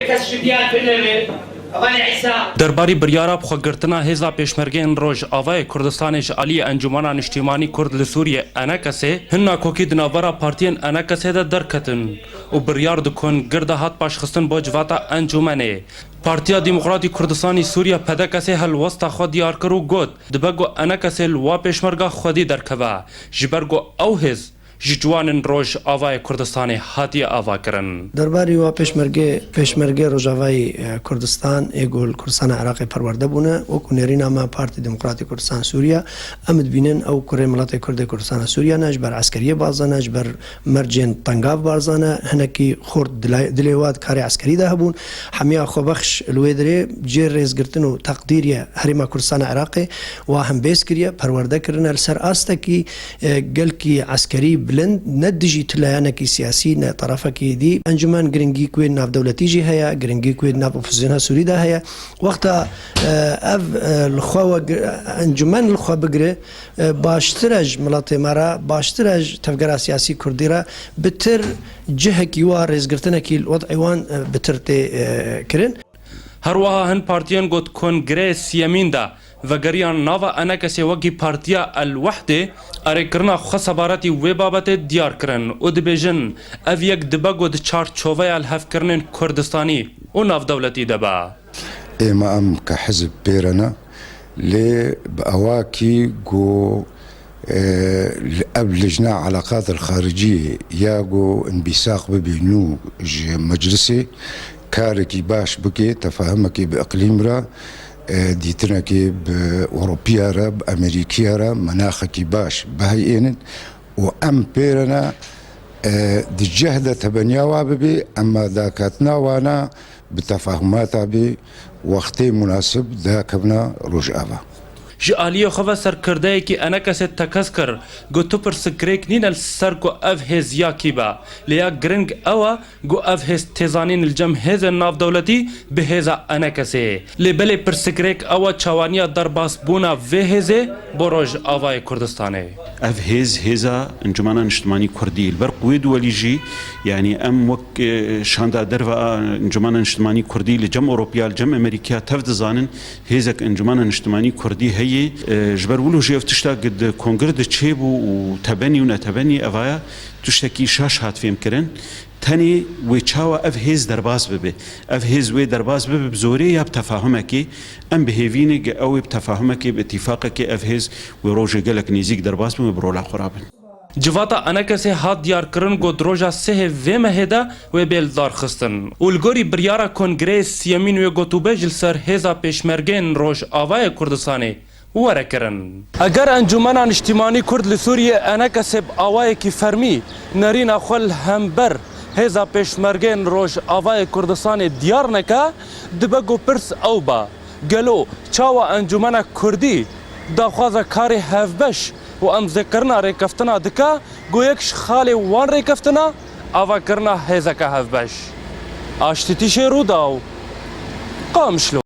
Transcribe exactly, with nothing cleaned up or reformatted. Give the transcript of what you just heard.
Kes ji diyan tune be. Avanê Îsa. Derbarî biryara bixwegirtina Hêza Pêşmergeyên Rojavayê Kurdistanê ji aliyê Encûmena Niştîmanî Kurd li Sûriyê, ENKSê, hin nakokî di navbera partiyên ENKSê de derketin û biryar di kongir de hat paşxistin bo civata encûmenê. Partiya Demokratî Kurdistanî Sûriye, PDKSê, helwesta xwe diyar kir û got, dibe ku ENKSê li wa pêşmerga xwedî derkeve, ji ber ku ew hêz ji ciwanên Rojavayê Kurdistanê hatiye avakirin. Derbarî wa pêşmergê, pêşmergê Rojavayê, e, Kurdistan, ê ku li Kurdistana Iraqê perwerde bûne, wekû nêrîna me Partî Demokratî Kurdistan Sûriye, em dibînin ew kurê miletê Kurdê Kurdistana Sûriye ne, ji ber eskeriyê barzane, ji ber mercên tengav barzane, hinekî xort dilay-, dilê wa di karê eskerî de hebûn. Hemiya Xwebexş li wê dirê cê rêzgirtin û teqdîr ye Herêma Kurdistana Iraqê, wa hembêz kiriye, perwerde kirine li ser astekî, e, gelkî eskerî bilind, ne dijî tu layanekî siyasî, ne terefekî dî. Encûmen giringî ku wê navdewletî jî heye, giringî ku wê di nav opozisyona Sûrî de heye. Wexta, e, ev, e, li xwe we gi-, encûmen li xwe bigire, e, baştir e ji miletê me re, baştir e ji tevgera siyasî Kurdî re, bitir cihekî wa rêzgirtinekî li wed'ê wan, e, bitir tê, e, kirin. Her wiha hin partiyên got kongireyê siyemîn de vegeriyan nava ENKSê wekî Partiya El Wehdê erêkirina xwe sebaretî wê babetê diyar kirin û dibêjin, ev yek dibe ku di çarçoveya lihevkirinên Kurdistanî û navdewletî de be. ئێمە ئەم کە حزب پێرەنە لێ بە ئەواکی گۆ، ئێ، ئەڤ لجنە علاقات الخارجیە یا گۆ انبیساق ببی نو ji meclisê karێکی baş bikê, tefahumekê bi iqlîm re, e, dîtinekê bi Ewropiya re, bi Amerîkiya re menaxekî baş biheyênin û em pêrene, e, di ceh de tebenya wa bibê, ema daketina wana bi tefahumata bê, wextê munasib dakevna Rojava. Ji aliyê xwe ve serkirdeyekî ENKSê tekez kir, got tu pirsikrêk nîne li ser ku ev hêz ya kî be, lê ya giring ew e, Got ev hêz tê zanîn li cem hêzên navdewletî bi hêza ENKSê. Lê belê pirsikrêk ew e çawaniya derbasbûna vê hêzê bo Rojavayê Kurdistanê. Ev hêz, hêza Encûmena Niştimanî Kurdî. Li ber ku wê duwelî jî, yanî em wek, e, şanda derve a Encûmena Niştimanî Kurdî li cem Ewropiya, li cem Amerîkiya tev dizanin, hêzek Encûmena Niştimanî Kurdî heye. E, ji ber wilo jî ev tişta di kongir de çêbû û tebenî û netebenî evaya tiştekî şaş hat fêmkirin. Tenê wê çawa ev hêz derbas bibe? Ev hêz wê derbas bibe bi zorê ya bi tefahumekê? Em bi hêvî ne ge ew ê bi tefahumekê, bi îtîfaqekê ev hêz wê rojê gelek nêzîk derbas bibe, bi rola xwe rabin. Civata ENKSê hat diyarkirin ku di roja sihê vê mehê de wê bê lidarxistin û li gorî biryara Kongreyê Siyemîn wê gotûbêj li ser hêza pêşmergeyên Rojavayê Kurdistanê were kirin. Eger Encûmena Niştîmanî Kurd li Sûriyê ENKSê bi awayekî fermî nerîna xwe li hember hêza pêşmergeyên Rojavayê Kurdistanê diyar neke, dibe ku pirs ew be, gelo çawa Encûmena Kurdî daxwaza karê hevbeş û emzêkirina rêkeftina dike, ku yek ji xalê wan rêkeftina avakirina hêzeke hevbeş? Aştîtîşê Rûdaw, Qamişlo.